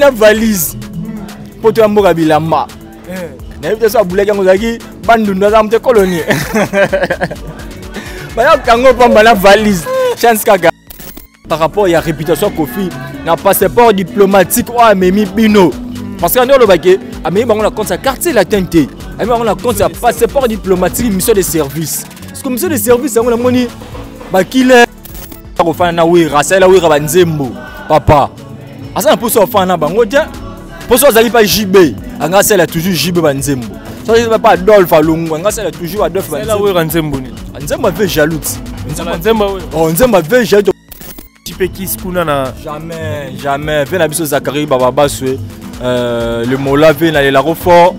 na valise poto ya mboka bilamba. Nayebi te so abulaki yango, ezalaki bandundu, aza moto ekoloni, bayoka yango pamba na valise. Chance kaka par rapport ya réputation ya Kofi na passeport diplomatique oyo amemi bino, parce que nde olobaki amemi bango na compte ya Quartier Latin te, amemi bango na compte ya passeport diplomatique, mission de service. Parce que mission de service yango, namoni bakile kofanda na Wera, asalela Wera banzembo. Papa aza na mposa ofanda na bango te. Mposo azali pa JB, anga asala toujours JB banzembo. So azali pa Adolphe Alongo, anga asala toujours Adolphe banzembo. Wera nzembo nini? Nzembo ave jaloux. Nzembo Wera. Oh, nzembo ave jaloux. Mpe kisi kuna na Jamais, jamais. Ve na biso Zakari Bababaswe, le mola ve na lelako fort,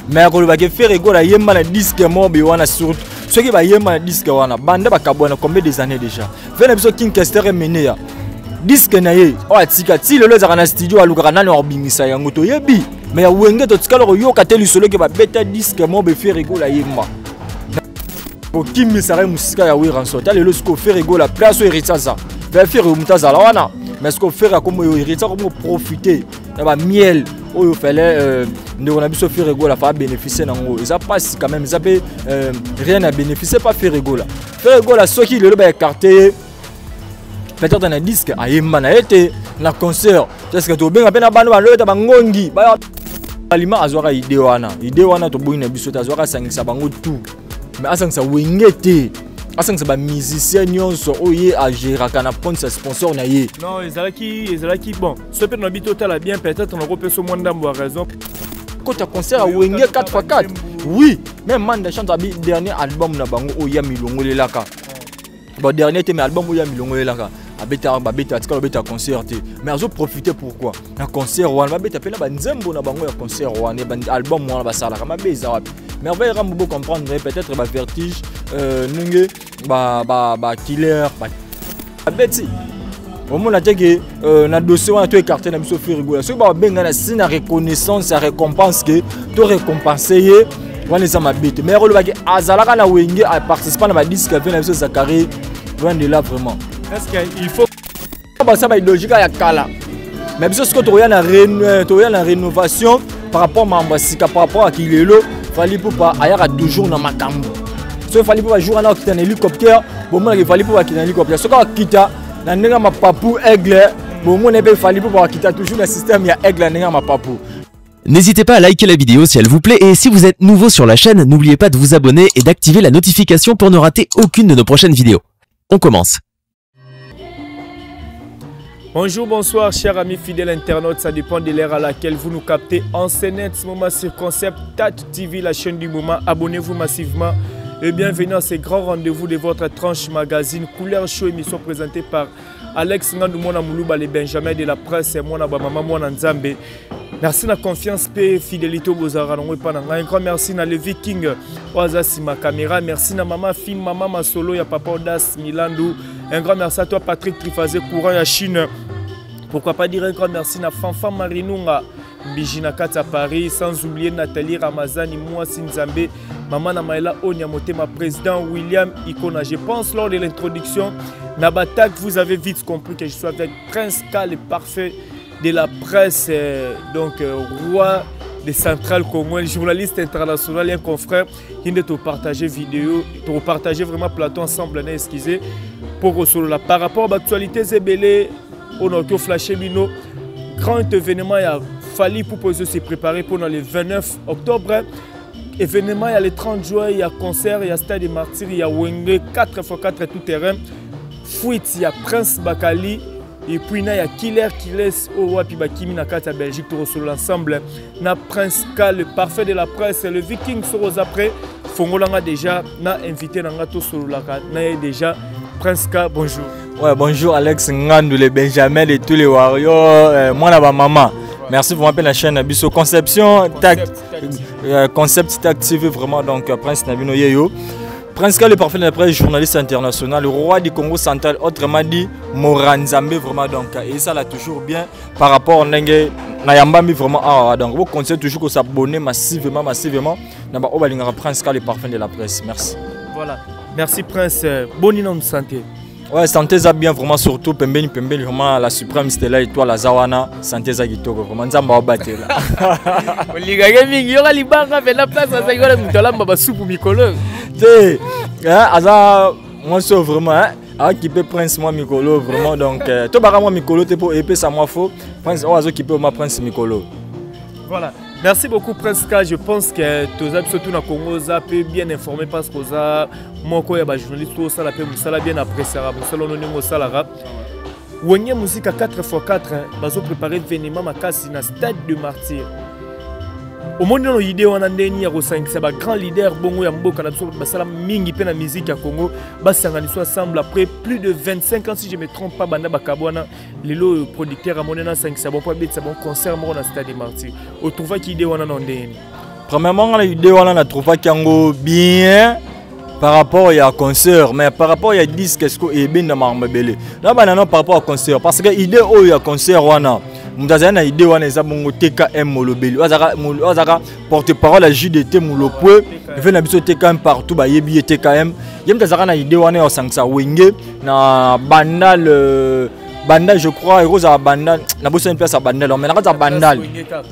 mais kolobaki Ferre Gola yemba na disque moko boye wana, surtout soki bayemba na disque wana banda bakabwana combien des années déjà. Ve na biso King Kester Emeneya, disque na ye oyo atika ti lelo ezalaka na studio, alukaka nani akobimisa yango, toyebi. Mais ya Wenge, totikala koyoka te lisolo ke babeta disque moko boye Ferre Gola yemba. Kokimisaka ye mosika ya Werrason ta lelo. Sikoyo Ferre Gola, place oyo Héritier aza, ve Ferre moto azala wana, mais sikoyo Ferre akomo, Héritier akomo profite na bamiel oyo fele ndeko na biso Ferre Gola fa bénéficie nango. Eza mpasi quand même, eza mpe rien à bénéficier pas Ferre Gola. Ferre Gola, soki lelo baécarte ye peut-être na disque ayemba na ye te na concert, est-ce tobenga mpe na bana balobeta bangongi alima? Azwaka idée wana, idée wana toboyi na biso te. Azwaka asangisa bango tout, mais asangisa Wenge te, asangisa bamusicien nyonso oyo ye agéraka na compte ya sponsor na ye. Non, ezalaki bon. So mpe na bi totala bien, peut-être nakopesa mwa ndambo ya raison. Kota concert ya Wenge 4x4, oui, même Manda Chante abi dernier album na bango oyo ya milongo elelaka. Bon, dernier te, mais album oyo ya milongo elelaka, abeta, babeta, atikala babeta concert te, mais azoprofite pourquoi na concert wana babeta mpe na banzembo na bango ya concert wana, album wana basalaka mabe eza wapi? Merveille Rambo, bo comprendre peut-être bavertige ndenge bakiller babeti, omona te ke na dossier wana to écarte na biso Ferre Gola. Soki babenga na si na reconnaissance ya récompense ke to récompense ye wana, eza mabe te. Mais olobaki azalaka na Wenge, aparticipa na badisque ave na biso Zakari, loin de là vraiment. Est ce que il faut Basa baidéologie kaka ya kala, mais biso sikoyo tokoya na rénovation par rapport makambo ya sika, par rapport ya kilelo. Fally Ipupa ayaka toujours na makambo. Soki Fally Ipupa jour wana akita na hélicoptère, bomonaka Fally Ipupa akita na hélicoptère. Soki akita na ndenge ya mapapu aigle, bomona mpe Fally Ipupa akita toujours na système ya aigle na ndenge ya mapapu. N'hésitez pas à liker la vidéo si elle vous plaît et si vous êtes nouveau sur la chaîne, n'oubliez pas de vous abonner et d'activer la notification pour ne rater aucune de nos prochaines vidéos. On commence. Bonjour, bonsoir, chers amis fidèles internautes. Ça dépend de l'heure à laquelle vous nous captez en ce net moment sur Concept Tat TV, la chaîne du moment. Abonnez-vous massivement et bienvenue à ce grand rendez-vous de votre tranche magazine Couleur Show, émission présentée par Alex Ngandou Mona Moulouba, les Benjamin de la presse, et Mona Bamama Mona Nzambe. Merci na confiance pe fidélité bozara nango epa na ngai. Un grand merci na le Viking oyo aza nsima caméra. Merci na mama Fim, mama Masolo ya papa Odas Milandu. Un grand merci à toi Patrick Trifazé, courant ya Chine. Pourquoi pas dire un grand merci na Fanfan Marinunga Mbiji na kati ya Paris, sans oublier Nathalie Ramazani Mwasi Nzambe, mama na Maëla Onya Motema, président William Ikona. Je pense lors de l'introduction na batak, vous avez vite compris que je suis avec Prince K, le parfait de la presse, donc roi des centrales Congo, journaliste international et un confrère qui nous partager vidéo, pour partager vraiment plateau ensemble, excusez, pour là. Par rapport à l'actualité ebele, on a flashé bino, grand événement, il a fallu pour se préparer pour le 29 octobre. Événement, il y a le 30 juin, il y a concert, il y a Stade des Martyrs, il y a Wenge, 4x4 tout terrain. Fuite, il y a Prince Bakali, et puis il y a Killer Kiles oyo wapi bakimi na kati ya Belgique. Tokosolola ensemble na Prince K, le parfait de la presse, le Viking. Soko oza prêt, fongolanga déjà na invité na nga, tosololaka na ye déjà. Prince K, bonjour. Ouais, bonjour Alex Ngandou, le Benjamin de tous les warriors, moi la maman. Merci vraiment la chaîne Biso Conception Tac, Concept Tac TV vraiment. Donc Prince Nabino Yeyo. Prince K, le parfait de la presse, journaliste international, le roi du Congo central, autrement dit Moranzambe vraiment. Donc et ça là toujours bien par rapport ndenge na yambami vraiment. Ah, donc vous conseillez toujours que s'abonner massivement, massivement na ba oyo Prince K, le parfum de la presse. Merci. Voilà. Merci Prince. Bonne nom de santé. Ouais, santé eza bien vraiment, surtout pembeni pembeni, vraiment la suprême Stella Étoile aza wana, santé eza kitoko vraiment, Nzambe aobatela. Olingaki mingi yoka libanga mpena place azalaki wana, moto alamba basupu mikolo. Te, aza mwasi oyo vraiment aokipe Prince mwa mikolo vraiment. Donc tobaka mwa mikolo te mpo epesa mwa faux Prince oyo azokipe mwa Prince mikolo. Voilà. Merci beaucoup, Prince K. Je pense que toza surtout na Congo za peu bien informé parce que oza moko ya ba journaliste osala pe musala bien appréciera musala ono ndenge osalaka. Wenge Musica 4x4 bazo préparer événement makasi na Stade de Martyr. Omoni nano idée wana ndeni ya kosangisa ba grand leader bongo ya mboka na biso, basala mingi mpe na musique ya Congo, basangani so ensemble après plus de 25 ans, si je me trompe pas, banda bakabwana. Lelo oyo producteur amoni nasangisa bon mpo abetisa bon concert moko na Stade de Martyr. Otrouvaki idée wana na ndeni? Premièrement, nga na idée wana natrouvaki yango bien par rapport ya concert, mais par rapport ya disque, est-ce que ebenda makambo ebele na bana? Non, par rapport ya concert, parce que idée oyo ya concert wana, moto azali na idée wana eza bongo TKM Molobeli oyo azalaka porte parole ya JDT Molopwe ve na biso. TKM partout bayebi ye. TKM ye moto azalaka na idée wana ya kosangisa Wenge na Bandal. Bandal, je crois ekozala Bandal, nabosani place ya Bandal, mais na kati ya Bandal,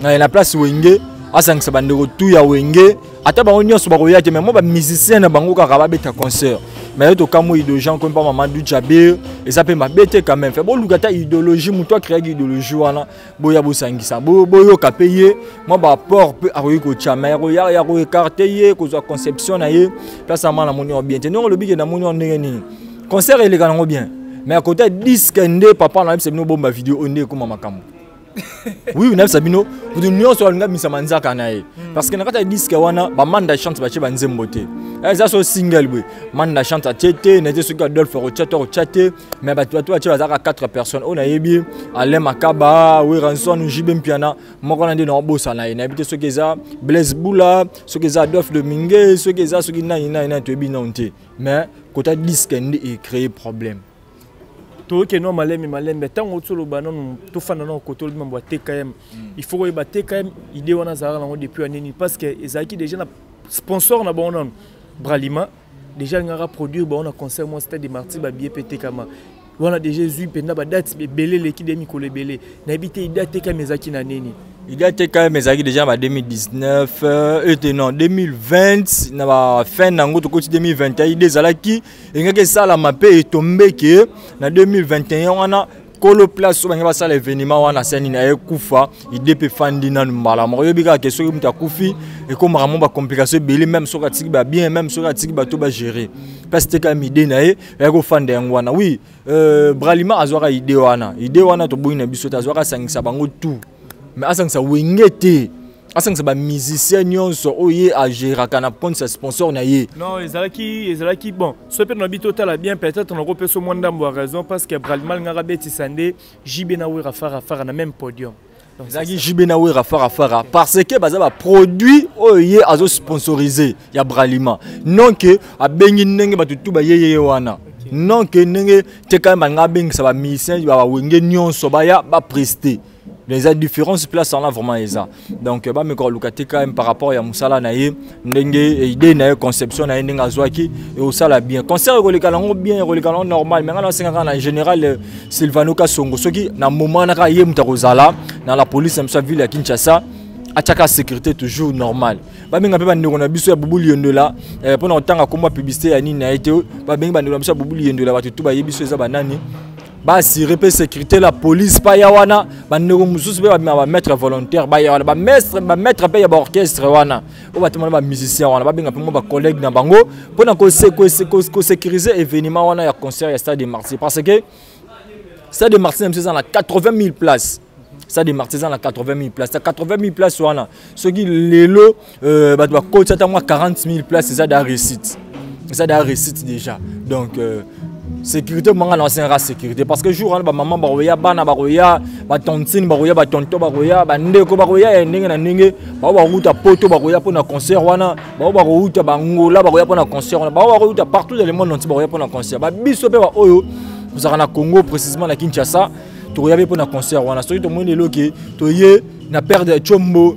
na place Wenge, asangisa bandeko tu ya Wenge, ata bango nyonso bakoya te, mais mo bamusicien na bango kaka babeta concert. Mais yo tokamwa idéologie komi mpa Mamadou Jabir, eza mpe mabe te quand même. Fe boluka ata idéologie, moto acréaki idéologie wana, boya bosangisa, boyoka mpe ye mwa baapport mpe akoki kotya, mais ya koécarter ye, kozwa conception na ye place ama, namoni yango bien te. Ndenge olobi ke namoni yango ndenge nini, concert eleka nango bien, mais akota disque nde papa nayebisa bino, bomba video oyo nde ekóma makambo. Oui, nayebisa bino, moto nyonso alingi abimisa manzaka na ye, parce que na kati ya disque wana, bamanda chante batie banzembo te. Eza so single boye, manda chante atie te, nete soki Adolphe akotia to akotia te, mais bato batie bazalaka 4 personnes oyo nayebi: Alain Makaba, Werrason, JB Mpiana, moko na nde naobosana ye, nayebi te soki eza Blaise Bula, soki eza Adolphe Domingue, soki eza soki nani nani nani, toyebi nano te. Mais kota disque nde ecréer problème. Toyoke no malembe malembe. Ntango toloba nanu, tofanda nano kote olobi mambo ya TKM. Il faut koyeba TKM idée wana azalaka nango depuis ya nini, parce que ezalaki déjà na sponsor na bango nanu Bralima, déjà alingaka produire bango na concert mwa Stade de Martyr, babillet mpe tekama wana déjà, ezwi mpenza badate ebele, eleki de mikolo ebele. Nayebi te idée ya TKM ezalaki na nini. Idée ya TKM ezalaki déjà ba 2019 ete non, 2020 na bafin nango, tokoti 2021. Idée ezalaki, elingaki esalama mpe etombeke na 2021 wana. Kolo place oyo bangi basala événement wana asa nini, ayekufa, idée mpe efandi nanu mbala moko. Oyebi kaka ke soki moto akufi, ekomaka mo bacomplication ebele, même soki atiki babien, même soki atiki bato bagérer place. TKM idée na ye ayaki kofanda yango wana. Oui, Bralima azwaka idée wana, idée wana toboyi na biso te. Azwaka asangisa bango tout, mais asangisa Wenge te, asangisa bamusicien nyonso oyo ye agéraka na compte ya sponsor na ye. Non, ezalaki bon, so mpe na bi totala bien, peut-être nakopesa mwa ndambo ya raison, parce que Bralima alingaka betisa nde JB na Wera fara fara na même podium. Ezalaki JB na Wera fara fara parce que baza baproduit oyo ye azosponsorize ya Bralima, non ke abengi ndenge bato tu bayeye ye wana, non ke ndenge te. Kaka balinga abengisa bamusicien bawenge nyonso baya baprester. Eza différence place wana vraiment eza. Donc bameka koluka TKM par rapport ya mosala na ye, ndenge idée na ye, conception na ye, ndenge azwaki, ekosala bien, concert ekoleka nango bien, ekoleka nango normal. Mais ngai nasengaka na général Sylvano Kasongo, soki na moment wana kaka ye moto akozala na la police na biso ya ville ya Kinshasa, atiaka sécurité toujours normal. Babenga mpe bandeko na biso ya Bubu Liondola, mpona kotanga nkombo ya publicité ya nini na ye te. Babengi bandeko na biso ya Bubu Liondola, bato tu bayebi biso eza banani, baassurer mpe sécurité, la police baya wana. Bandeko mosusu mpe babima, bamaître volontaire baya wana, bamaître mpe ya baorchestre wana oyo batomana, bamusicien wana, babenga mpe mwa bacollègue na bango mpona kosécuriser événement wana ya concert ya Stade de Martyr, parce que Stade de Martyr na biso eza na 80 000 places. Stade de Martyr eza na 80 000 places. 80 000 places wana, soki lelo bato bakoti ata mwa 40 000 places, eza da réussite, eza da réussite déjà. Donc sécurité manga na osengaka sécurité, parce que jour wana bamama bakoya, bana bakoya, batontine bakoya, batonto bakoya, bandeko bakoya ya ndenge na ndenge, bao bakouta Poto bakoya mpona concert wana, bao bakouta Bangola bakoya mpona concert wana, bao bakouta partout dans le monde entier bakoya mpona concert. Babiso mpe baoyo tozalaka na Congo, précisément na Kinshasa, tokoya mpe mpona concert wana. Soki tomoni lelo ke toye na perdre tshombo,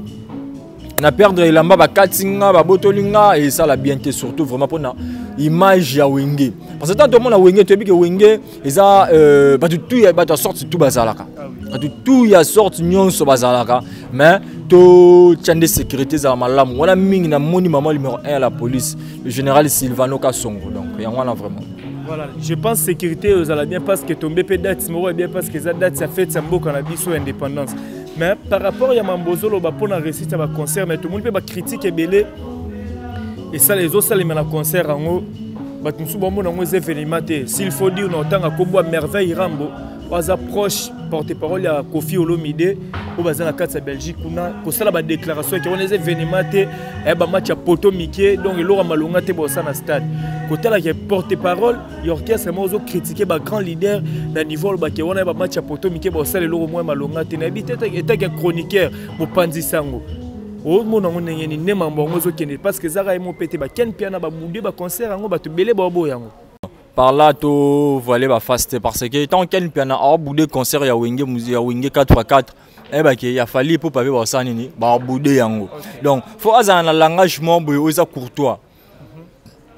na perdre elamba, bakati nga, babotoli nga, esala bien te, surtout vraiment mpona image ya Wenge, parce que tant tomona Wenge, toyebi ke Wenge eza bato tu ya bato ya sorte tu bazalaka, bato tu ya sorte nyonso bazalaka. Mais totya nde sécurité ezala malamu wana mingi. Namoni mama numéro 1 ya la police, le général Sylvano Kasongo. Donc yango wana vraiment. Voilà, je pense sécurité ezala bien parce que tombe mpe date moko ya bien, parce que eza date ya fête ya mboka na biso, indépendance. Mais par rapport ya mambo ozoloba mpona réussite ya baconcert, mais tomoni mpe bacritique ebele esala ezosalema na concert yango. Bato mosusu bamona yango eza événement te. S'il faut dire, na otanga nkombo ya Merveille Rambo oyo aza proche porte parole ya Kofi Olomide, oyo baza na kati ya Belgique kuna, kosala badéclaration eke wana eza événement te, aya bamatch ya poto mike, donc eloko ya malonga te bosala na stade. Kotalaka porte parole ya orchestre moko ozocritiquer bagrand leader na niveau, olobake wana ya bamatch ya poto mike, bosala eloko moko ya malonga te. Nayebi te, etaki ya chroniqueur mopanzi sango, omona yango ndenge nini nde mambo yango ezokende? Parce que ezaka ye mo pe te, baken mpe na babude baconcert yango, bato ebele baoboya yango. Par là to voiler baface te, parce que tant Ken Mpiana aobude concert ya Wenge, ya Wenge 4x4, eyebake ya Fally mpo pape basala nini, babude yango. Donc faut azala na langage moko boye oyo eza courtois.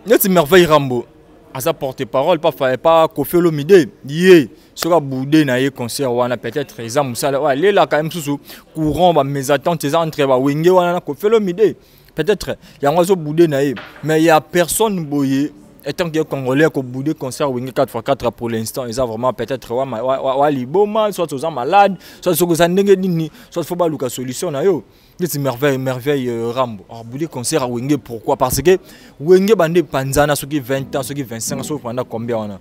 Neti Merveille Rambo aza porte parole pa pa Kofi Olomide, ye soki abude na ye concert wana, peut-être eza mosala oyo alelaka ye mosusu courant, bamésentente eza entre bawenge wana na Kofi Olomide, peut-être yango azobude na ye. Mais ya personne boye étant que Congolais koboude concert Wenge 4x4 pour l'instant, eza vraiment peut-être wa liboma, soit oza malade, soit soki oza ndenge nini, soit faut baluka solution na yo. Neti Merveille Rambo aboude concert ya Wenge, pourquoi? Parce que Wenge bande panzana soki 20 ans, soki 25 ans, soki pendant combien wana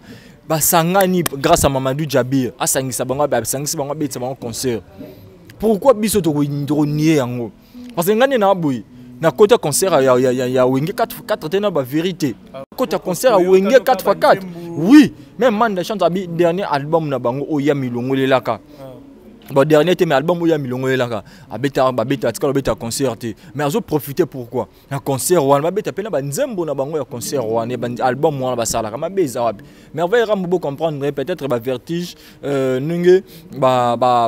basangani grâce à Mamadou Djabir, asangisa bango, asangisi bango, abetisa bango concert. Pourquoi biso tokonier yango? Parce que ngai nde na boye nakota concert ya Wenge 4 4 te, na bavérité kota concert ya Wenge 4x4. Oui, même Manda Chante abi dernier album na bango oyo ya milongo elelaka, bon, dernier te, mais album oyo ya milongo elelaka, abeta, babeta, atikala obeta concert te, mais azoprofite pourquoi na concert wana babeta mpe na banzembo na bango ya concert wana, album wana basalaka mabe eza wapi? Merveille Rambo, bo comprendre peut-être bavertige ndenge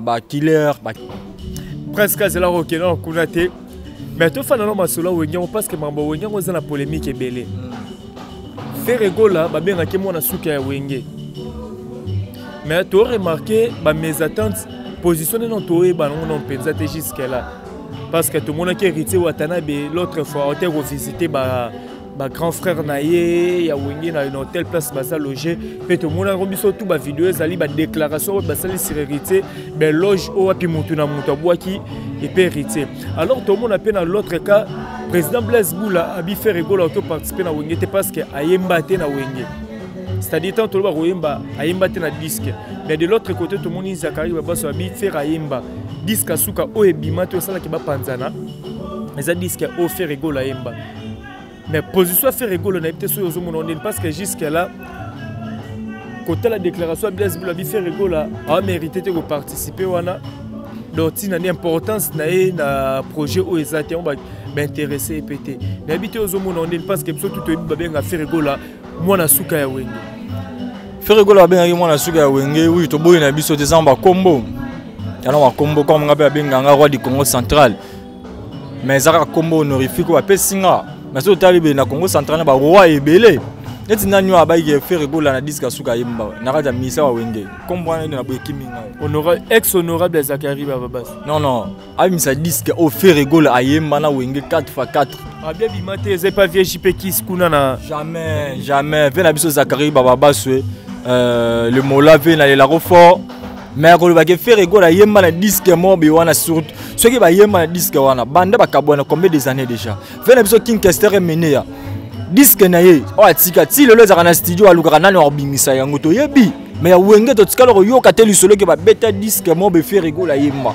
bakiller ba Presque azala kokende na kuna te, mais tofanda na masolo ya Wenge yango, parce que mambo ya Wenge yango eza na polémique ebele. Ferre Gola babengaki mwana suka ya Wenge, mais toremarquer bamésentente position nde toyeba nango no mpenza te jusque là, parce que tomonaki Héritier Watanabe l'autre fois ote kovisite ba bagrand frère na ye ya Wenge na hôtel place baza loge. Mpe tomonaka biso tu bavideo ezali, badéclaration oyo basali sur Héritier, beloge oyo wapi motu na moto abwaki epe Héritier. Alors tomona mpe na l'autre cas, président Blaise Bula abi Ferre Gola otoparticipe na Wenge te parce que ayemba te na Wenge, c'est-à-dire tant toloba koyemba, ayemba te na disque. Mais de l'autre côté, tomoni Zakari Babaso abi Ferre ayemba disque asuka oyo ebima te, osalaki bapanzana, eza disque oyo Ferre Gola ayemba. Mais position ya Ferre Gola, nayebi te soki ozomona ndeni, parce que jusque là kotala déclaration ya Blaise Bula, abi Ferre Gola amérité te koparticipe wana, donc ntina nde importance na ye na projet oyo eza te, yango baintéressé ye mpe te. Nayebi te ozomona ndeni, parce que biso tu toyebi babenga Ferre Gola mwana suka ya Wenge. Ferre Gola babengaki mwana suka ya Wenge, oui, toboyi na biso te, eza bakombo yana bakombo comme nga mpe babenganga roi du Congo Central, mais eza kaka kombo honorifique oyo bapesi nga. Mais soki otali be na Congo Central na baroi ebele, neti nani oyo abayiki Ferre Gola na disque asuka ayemba na kati ya misa wa Wenge? Kombo wana nde na boye ekimi ngai. Ex honorable Zakari Bababas. Non, abimisa disque oyo Ferre Gola ayemba na Wenge 4 x 4. Abi abima te, eza epa vie JP Kis kuna na. Jamais, jamais. Ve na biso Zakari Bababaswe, le mola ve nalelako fort, mais kolobaki Ferre Gola ayemba na disque moko boye wana, surtout soki bayemba na disque wana banda bakabwana combien des années déjà. Ve na biso King Kester Emeneya, disque na ye oyo atika ti lelo ezalaka na studio, alukaka nani akobimisa yango, toyebi. Mais ya Wenge totikala koyoka te lisolo ke babeta disque moko be Ferre Gola ayemba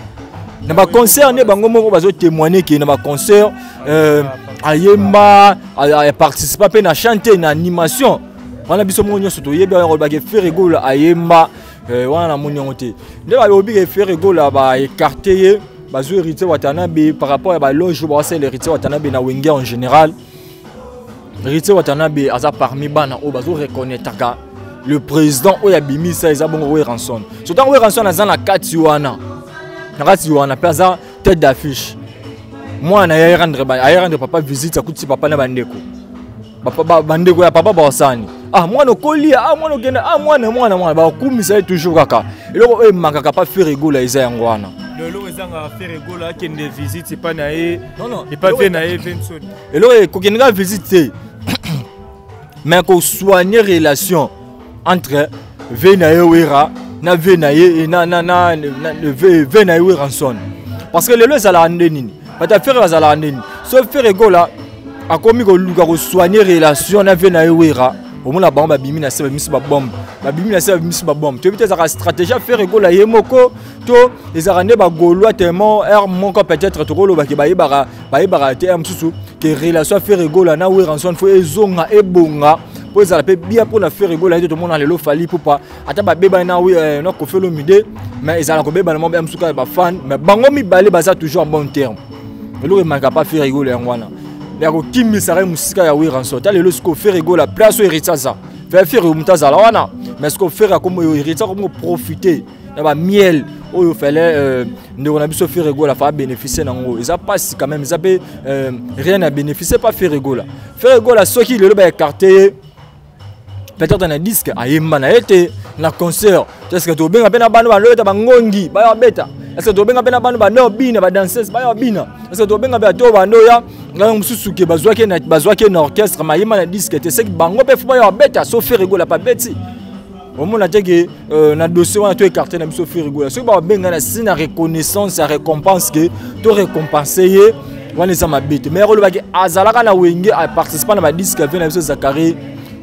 na baconcert. Nde bango moko bazotémoigne ke na baconcert ayemba, aparticipa mpe na chante na animation wana. Biso moko nyonso toyebi kolobaki Ferre Gola ayemba wana, namoni yango te. Nde balobi ke Ferre Gola baécarte ye, bazwi Héritier Watanabe par rapport ya baloge oyo baosala Héritier Watanabe na Wenge en général. Héritier Watanabe aza parmi bana oyo bazoreconnaîtraka le président oyo abimisa, eza bongo Werrason. So ntango Werrason aza na kati wana, na kati wana mpe aza tête d'affiche, mwana aye rendre papa visite, akuti papa na bandeko. Bandeko ya papa bakosani, ah mwana okolia, ah mwana okende, ah mwana mwana mwana, bakumisa ye toujours kaka. Eloko oyo emakaka pa Ferre Gola eza yango wana. Eloko ezangaka Ferre Gola akende visite epa na ye, epa vie na ye Venson. Eloko ekokende kaka visite te, mais kosoigner relation entre vie na ye Wera na vie na ye na, na, na, na, vie na ye Werrason. Parce que lelo ezalaka nde nini, bato ya Ferre bazalaka nde nini? So Ferre Gola akomi koluka kosoigner relation na vie na ye Wera, omona bango babimi na se, babimisi babombe, babimi na se, babimisi babombe. Toyebi te ezalaka stratégie ya Ferre Gola ye moko to ezalaka nde bagaulois tellement aire moko. Peut-être tokolobaki bayebaka, bayebaka te aire mosusu ke relation ya Ferre Gola na Werrason fo ezonga, ebonga mpo ezala mpe bien mpona Ferre Gola ye te. Tomona lelo Fally Ipupa, ata babebani na Koffi Olomide, mais ezala kobebana moko ya mosuka ya bafan, mais bango mibale baza toujours en bon terme. Eloko emanka pa Ferre Gola yango wana ya kokimisaka ye mosika ya Werrason. Ta lelo sikoyo Ferre Gola, place oyo Héritier aza, Ferre moto azala wana, mais sikoyo Ferre akomo, Héritier akomi koprofite na bamiel oyo fallait ndeko na biso Ferre Gola fa bénéficier nango. Eza mpasi quand même, eza mpe rien à bénéficier pas Ferre Gola. Ferre Gola, soki lelo baécarte ye peut-être na disque ayemba na ye te na concert, est ce que tobenga mpe na bano baloyeta bangongi baya beta? Est ce que tobenga mpe na bano bando bina, badanseuse baya bina? Est ce que tobenga mpe ato bando ya ngai mosusu ke bazwaki na orchestre mayemba na disque te? Seki bango mpe fo baya beta. So Ferre Gola pa beti, omona te ke na dossier wana to écarte na biso Ferre Gola. Soki babenga na si na reconnaissance ya récompense ke to récompense ye wana, eza mabe te. Mais olobaki azalaka na Wenge, aparticipa na badisque ave na biso Zakari,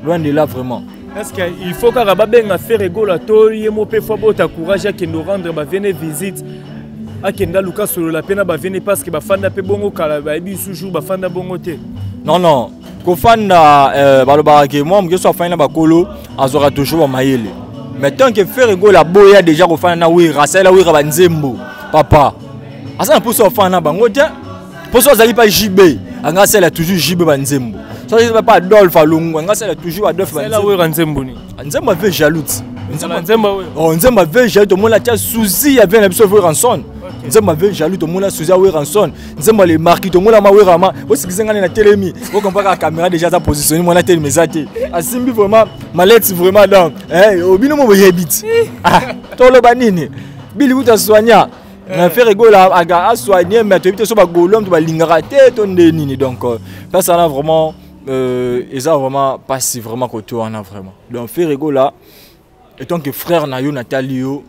loin de là vraiment. Est ce que il faut kaka babenga Ferre Gola to ye mo mpe fo abota courage, akende rendre bavene visite, akende aluka solola mpe na bavene, parce que bafanda mpe bongo kala, bayebi toujours bafanda bongo te? Non, kofanda balobaka ke mwa moke so afandi na bakolo, azwaka toujours bamayele. Mais tant que Ferre Gola aboya déjà kofanda na Wera, asalela Wera banzembo, papa aza na mposa ofanda na bango te. Mposo azali pa JB, anga asala toujours JB banzembo. So azali pa Adolphe Alongo, anga asala toujours Adolphe. Banzembo nzembo ni nzembo ave jaloute. Nzembo. Oh, nzembo ave jaloux, tomona tia suzi ya vie na biso Werrason. Nzembo ave jaloux, tomona suzi ya Werrason. Nzembo le marquis, tomona ma Wera ma osikise ngani na telemi okompaka caméra déjà aza positionné, mwana telemi eza te, asimbi vraiment malette vraiment. Donc obino mo boyebi ti, ah, toloba nini? Bili kuta soigna na Ferre Gola aga asoigne, mais toyebi te so bagolo moto balingaka te to nde nini. Donc place wana vraiment eza vraiment pasi vraiment kote wana vraiment. Donc Ferre Gola, étant que frère na yo, natali yo,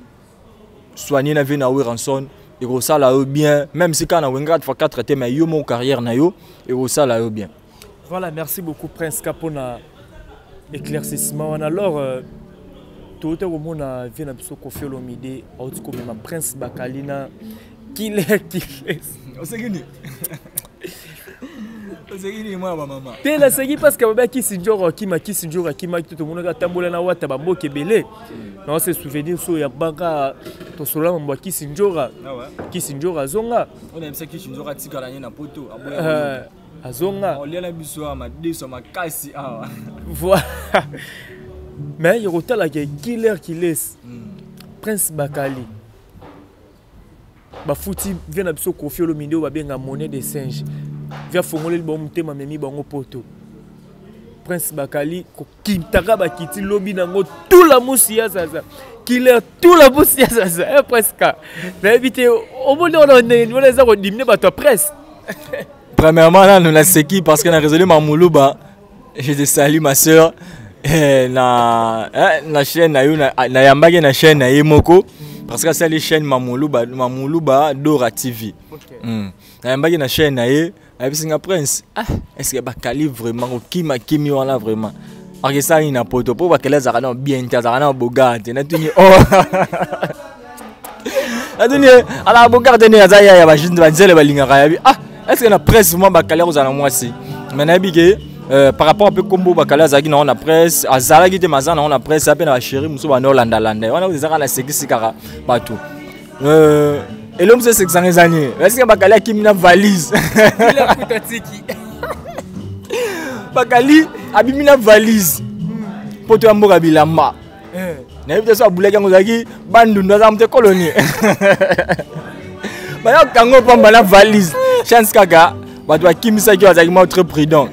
soigner na vie na Werrason, ekosala yo bien, même si kaka na Wenge 4 x 4 te, mais yo moko carrière na yo ekosala yo bien. Voilà, merci beaucoup Prince Kapo na éclaircissement wana. Alors touta komona vie na biso Koffi Olomide auti komema Prince Bakali na Killer Kiles. Oseki oseki mwana bamama. Te, naseki parce que babaki Kisi Njoro akima, Kisi Njoro akimaki te. Tomonaka atambola na Wata bamboka ebele. Na se souvenir so ya banka, tosolola mambo ya Kisi Njora. Kisi Njora azonga. Onayebisa Kisi Njora atikala ye na poto. Azonga. Oliala biso awa madeso makasi awa. Voilà, mais yokotalaka Killer Kiles, Prince Bakali, bafuti vie na biso Koffi Olomide oyo babenga monnaie de singe. Vie afongoleli bango motema, amemi bango poto. Prince Bakali kokintaka bakiti lobi nango tula musi ya zaza Killer, tula musi ya zaza. Presque nayebi te, omoni wana ndenge wana eza kodimine bato ya presse. Premièrement nanu naseki parce que na résolu Mamuluba, je te salue ma sœur, na chaîne na yo, nayambaki na chaîne na ye moko parce que asali chaîne Mamuluba, Mamuluba Dora TV. Nayambaki na chaîne na ye, ayebisi nga: "Prince, ah, est ce que Bakali vraiment okima kimi wana vraiment akesali na poto mpo Bakali azalaka na bien te, azalaka na bogar te?" Natuni: "Oh, natuni alaka bogar te, nde aza yaya banzele balingaka yabi. Ah, est ce que na presse mwa Bakali akozala na mwasi?" Mais nayebi ke par rapport mpe kombo Bakali azalaki nango na presse, azalaki te, maza nango na presse mpe na bachéri mosusu banda olandalanda wana, ezaka nasekisi kaka bato. Elo mosusu esekisanga eza nini? Esika Bakali akimi na valise, Bakali abimi na valise poto ya mboka bilamba, nayebi te so abulaki yango, ezalaki Bandundu, aza moto ekoloni, bayokanga pamba na valise. Chance kaka bato bakimisaki, bazalaki mwa très prudent.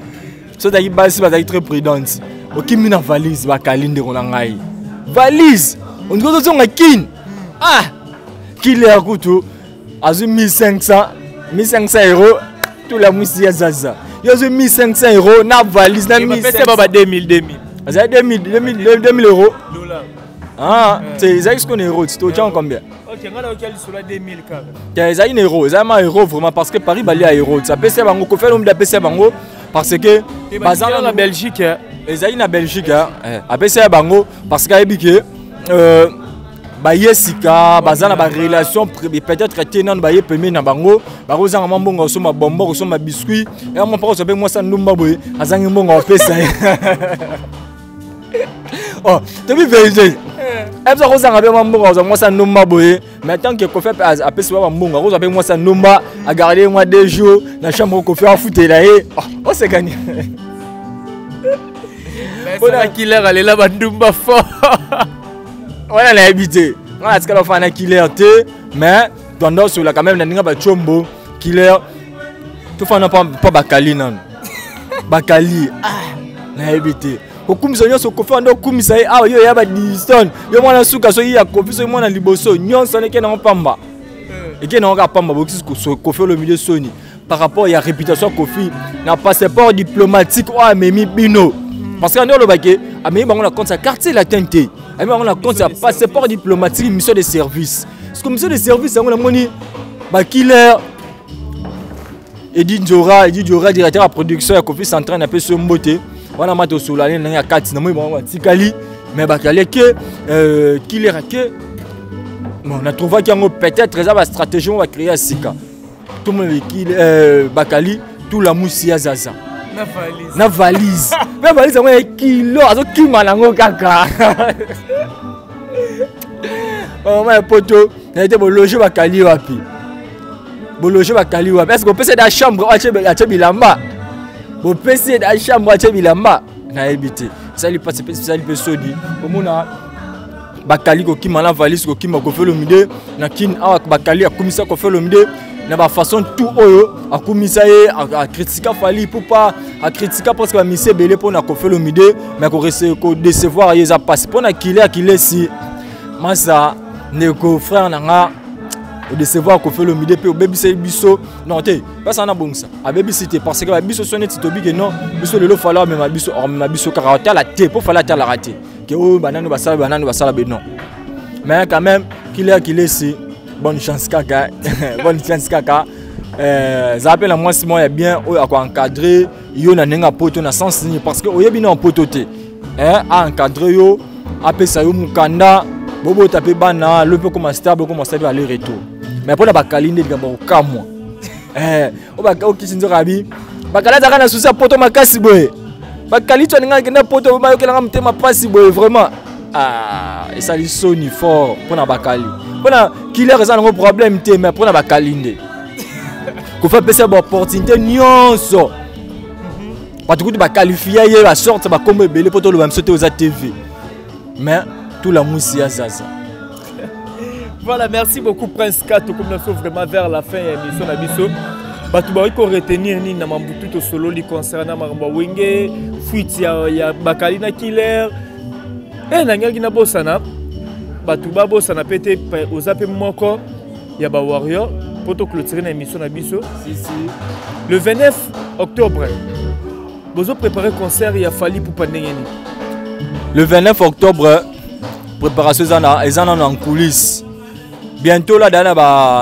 So ozalaki basi, bazalaki très prudente. Okimi na valise, bakali ndeko na ngai valise, ondiki ozozonga Kine. Ah, killer kutu azwi 1500 1500 euro, tula mwisi ya zaza, yo azwi 1500 euro na valise na 1500 ba 2000 2000. Azali 2000 2000 euros. Ah, c'est ezalaki sikoyo na euro ti totiango combien? Ok, nga nayoki lisolo ya 2000 kaka. Te, ezalaki na euro, ezalaki ma euro vraiment, parce que Paris balia euro ti apesi ya bango. Kofi Olomide apesi ya bango parce que baza na Belgique. Ezalaki na Belgique, apesi ya bango parce que ayebi ke baye sika, baza na barelation peut-être te nano, baye pembeni na bango, bakozanga mwa mbongo kosomba bonbon, kosomba biscuit ya mwa mpa, kozwa mpe mwasi ndumba boye azangi mbongo apesa ye. Oh, tobi vérité, ebiso akozanga mpe mwa mbongo akozwa mwasi ndumba boye, mais tant que Kofi apesi ba bambongo, akozwa mpe mwasi ndumba, agarde mwa 2 jours na chambre, Kofi afutela ye. Osekani. Mpona killer alela bandumba fort. Wana nayebi te, nga natikala ofana na killer te, mais twanda osola quand même na ndenge batiombo killer tofanda mpa bakali nano bakali. Ah, nayebi te, kokumisa nyonso Kofi wana okumisa ye awa, yo ya badiston, yo mwana suka, soki ya Kofi, soki mwana liboso, nyonso wana eke nango pamba, eke nango kaka pamba. Bokisi Kofi Olomide soni par rapport ya réputation ya Kofi na passeport diplomatique oyo amemi bino, parce que nde olobaki amemi bango na compte ya Quartier Latin te, amemi bango na compte ya passeport diplomatique, mission de service. Parce que mission de service yango, namoni bakiller Edi Nzora, Edi Nzora, directeur ya production ya Kofi Central, napesi yo mbote wana. Ma tosola ne ndenge ya kati, namoni bango batikali, mais bakali eke killer ake. Bon, natrouvaki yango peut-être eza bastratégie mo bacréer ya sika. Tomona bakali tula musi ya zaza na valise, mpe valise yango ya kilo, azokima nango kaka. Mama ya poto, naye te, bologe bakali wapi? Bologe bakali wapi? Est ce bopesi da chambre atie bilamba? Bopesi ye da chambre atie bilamba? Nayebi te, esali mpasi mpe esali mpe soni omona bakali kokima na valise, kokima Kofi Olomide na Kine awa. Bakali akumisa Kofi Olomide na bafaçon tout oyo akumisa ye, akritika Fally Ipupa, akritika presque bamisi ebele mpona Kofi Olomide, mais kodecevoir ye eza mpasi mpona kile akilesi masa. Ndeko frère na nga, odecevoir Kofi Olomide mpe obebiseli biso. Non te, mpasi wana bongisa, abebisi te, parce que biso so neti tobike non, biso lelo Fally amema biso, amema biso kaka otala te, mpo Fally atalaka te ke oyo banani basala, banani basala be. Non, mais quand même kile akilesi, bonne chance kaka, bonne chance kaka. Zala mpe na mwasi moko ya bien oyo akoencadre yo na ndenge ya poto na sens nini, parce que oyebi na poto te, aencadre yo, apesa yo mokanda, bobota mpe bana, lo mpe okoma stable, okoma stable aller retour. Mais mpona bakali nde likambo kokamwa, okisi nzoka abi bakali azalaka na susi ya poto makasi boye. Bakali to alinga akende poto, bayokelanga motema mpasi boye vraiment. Ah, esali soni fort mpona bakali. Mpona killer eza nango problème te, mais mpona bakali nde Kofi apesa baopportunité nyonso, bato kutu bakalifia ye, basorte bakombo ebele mpo toloba biso te, oza TV, mais tula mwisi ya zaza. Voilà, merci beaucoup Prince K. Comme nous sommes vraiment vers la fin de l'émission na biso. Bato bakoki koretenir nini na mambutu tosololi concernant makambo ya Wenge, fuite ya bakali na killer e nangaki nabosana, bato babosana mpe te, oza mpe moko ya bawarrior mpo toclôturer na émission na biso. Si, si. Le 29 octobre bozo préparer concert ya Fally Ipupa, ndenge nini? Le 29 octobre, préparation eza nano en coulisse. Bientôt là,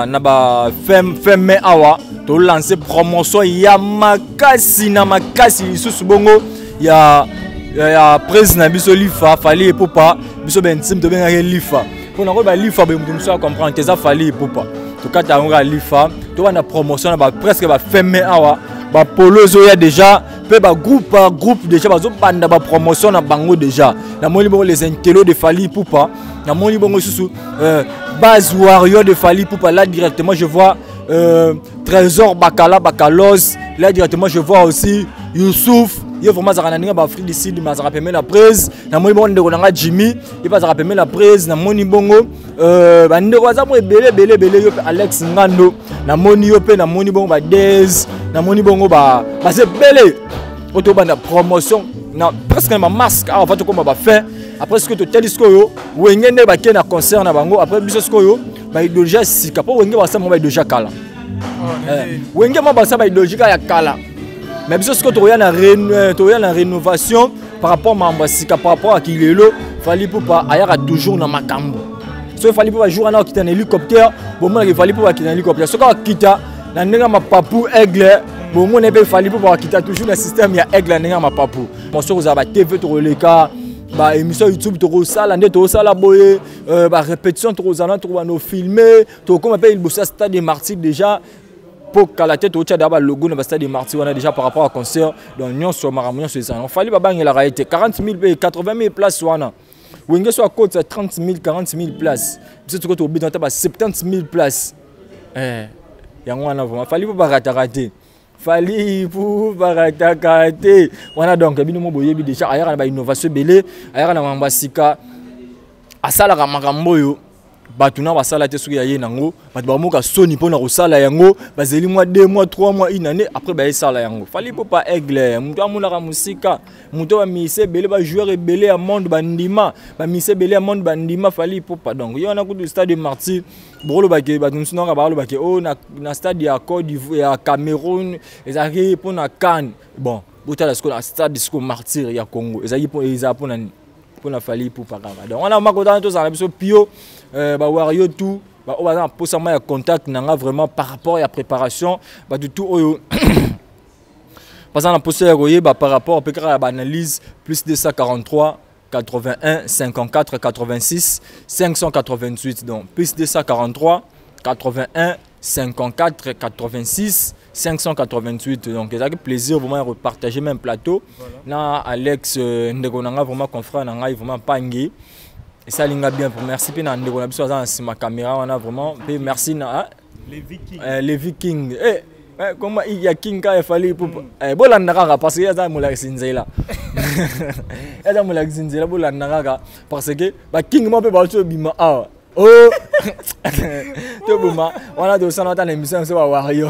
na ba fin mai awa, tolance promotion ya makasi na makasi lisusu bongo ya prise na biso Lifa Fally Ipupa. Biso bentime tobengaki Lifa mpona koyeba Lifa boye, moto mosusu acomprendre te, eza Fally Ipupa. Tokata yango kaka Lifa. Tobanda promotion na ba presque ba fin mai awa. Bapolo ezoya déjà, mpe bagroupe par groupe déjà bazobanda bapromotion na bango déjà. Namoni bongo les intellos de Fally Ipupa, namoni bongo lisusu base warrior de Fally Ipupa. Là directement je vois Trésor Bakala Bakalos, là directement je vois aussi Youssouf, ye vraiment azalaka na ndenge baafrique du Sud, mais azalaka pembeni na prise. Namoni bongo ndeko na nga Jimmy, ye mpe azalaka pembeni na prise. Namoni bongo bandeko baza mo ebele ebele ebele, yo mpe Alex Ngando namoni yo mpe, namoni bongo badez, namoni bongo baza ebele. Oyo tobanda promotion na presque na bamasque awa va tokóma bafin. Après sikoyo totali sikoyo Wenge nde bakei na concert na bango. Après biso sikoyo baidéologie ya sika, mpo Wenge basala bango baidéologie ya kala. Wenge mwa basala baidéologie kaka ya kala, mais biso sikoyo tokoya na rénovation par rapport makambo ya sika, par rapport ya kilelo. Fally Ipupa ayaka toujours na makambo. Soki Fally Ipupa jour wana akita na hélicoptère, bomonaka Fally Ipupa akita na hélicoptère. Soki akita na ndenge ya mapapu, aigle, bomona mpe Fally Ipupa akita toujours na système ya aigle, na ndenge ya mapapu. Bon, soki kozala ba TV, tokoleka baémission YouTube, tokosala nde tokosala boye, barépétition tokozala, tokobanda ofilme, tokokoma mpe liboso ya Stade de Martyr déjà, mpo kala te tootya da balogo na bastade de Martyr wana déjà par rapport à concert. Donc nyonso, makambo nyonso ezala. Fally babangelaka ye te. 40 000 mpe 80 000 place wana, Wenge so akotisa 30 000, 40 000 place, biso tokoki tobeta ata ba 70 000 place. Yango wana vraiment Fally mpo barataka te, Fally mpo barataka te wana. Donc bino mo boyebi déjà, ayaka na bainnovation ebele, ayaka na makambo ya sika, asalaka makambo oyo bato na basala te. Soki yaye nango, bato bamoka soni mpona kosala yango, bazeli mwa 2 mois, 3 mois, une année, après bayesala yango. Fally Ipupa aigle, moto amonaka mosika, moto bamise ebele, bajoueur ebele ya monde bandima, bamise ebele ya monde bandima Fally Ipupa. Donc ye wana kutu Stade de Martyr, bokolobake bato mosusu nanga balobake o na stade ya Côte d'Ivoire, ya Cameroun, ezalaki mpona CAN. Bon, botala sikoyo na stade sikoyo Martyr ya Congo, ezalaki eza mpona nini? Mpona Fally Ipupa kaka. Donc wana makotana, tozala na biso pio, bawario tout baoyo baza na mposa ma ya contact na nga vraiment par rapport ya préparation, bato tout oyo baza na mposa ya koyeba par rapport mpe kaka ya baanalyse, plus 243 81 54 86 588. Donc plus 243 81 54 86 588. Donc ezalaki plaisir vraiment ya repartager même plateau, voilà, na Alex, ndeko na nga vraiment, confrère na ngai vraiment, pangi esali nga bien. Merci mpe na ndeko na biso aza na nsima caméra wana vraiment mpe merci na Les Vikings. Les Vikings, comment il y a King ka Fally Ipupa. Bolanda kaka parce que aza molakisi nzela, aza molakisi nzela. Bolanda kaka parce que baking mo mpe bauti obima awa. Oh, toboma wana, tosala ata na émission biso bawario.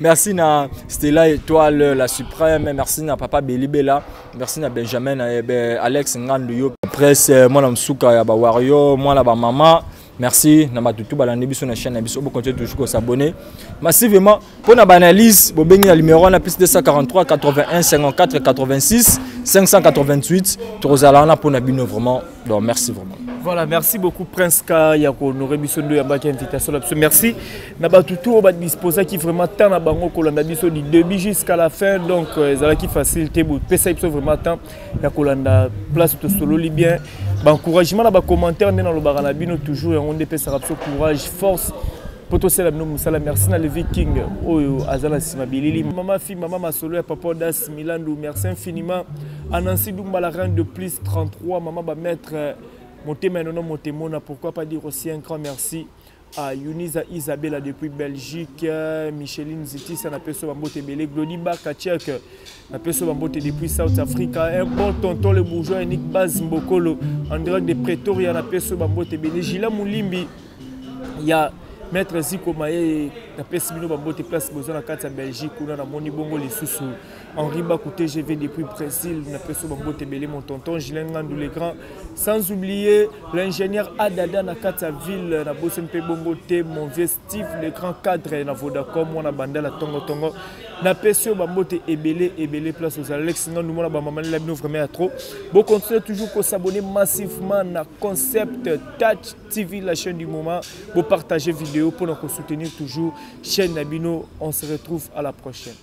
Merci na Stella Étoile la suprême, merci na papa Belibela, merci na Benjamin na Alex Ngandu yo presse, mwana mosuka ya bawario, mwana bamama. Merci na bato tu balandi biso na chaîne na biso. Bokontinue toujours kosabonner massivement. Mpo na baanalyse, bobengi na numéro wana, plus 243 81 54 86 588. Tokozala wana mpo na bino vraiment. Donc merci vraiment. Voilà, merci beaucoup Prince K ya kohonorer biso ndo yambaki invitation na biso. Merci na bato tu oyo badisposaki vraiment temps na bango kolanda biso du début jusqu'à la fin. Donc ezalaki facile te, bopesa biso vraiment temps ya kolanda place tosololi bien. Baencouragement na bacommentaire nde nalobaka na bino toujours, yango nde epesaka biso courage, force mpo tosala bino mosala. Merci na Levi King oyo aza na nsima bilili, mama fi, mama masolo ya papa Das Milandu. Merci infiniment à Nancy Dumba, la reine de plus 33, mama bamaître motema enono motemona. Pourquoi pas dire aussi un grand merci à Yunisa Isabella depuis Belgique, Micheline Zitisa na peso bambote ebele, Glody Bakachek na peso bambote depuis South Africa, un bon tonton le bourgeois Nick Baz Mbokolo en direct de Pretoria na peso bambote ebele, Gila Mulimbi ya maître Ziko Maye napesi bino bambote place boza na kati ya Belgique kuna. Namoni bongo lisusu Henri Bakou TGV depuis Brésil, napesi bambote ebele, mon tonton Julien Ngandou le grand, sans oublier l'ingénieur Adada na kati ya ville na bosi mpe bongo te, mon vieux Steve le grand cadre na Vodacom mwana bandala tongo tongo, napesi yo bambote ebele ebele place ozala. Alex Ngandu mwana bamama lela bino vraiment ya trop. Bocontinue toujours kosabonner massivement na Concept Touch TV, la chaîne du moment. Vous partagez vidéo pour nous soutenir toujours chaîne na bino. On se retrouve à la prochaine.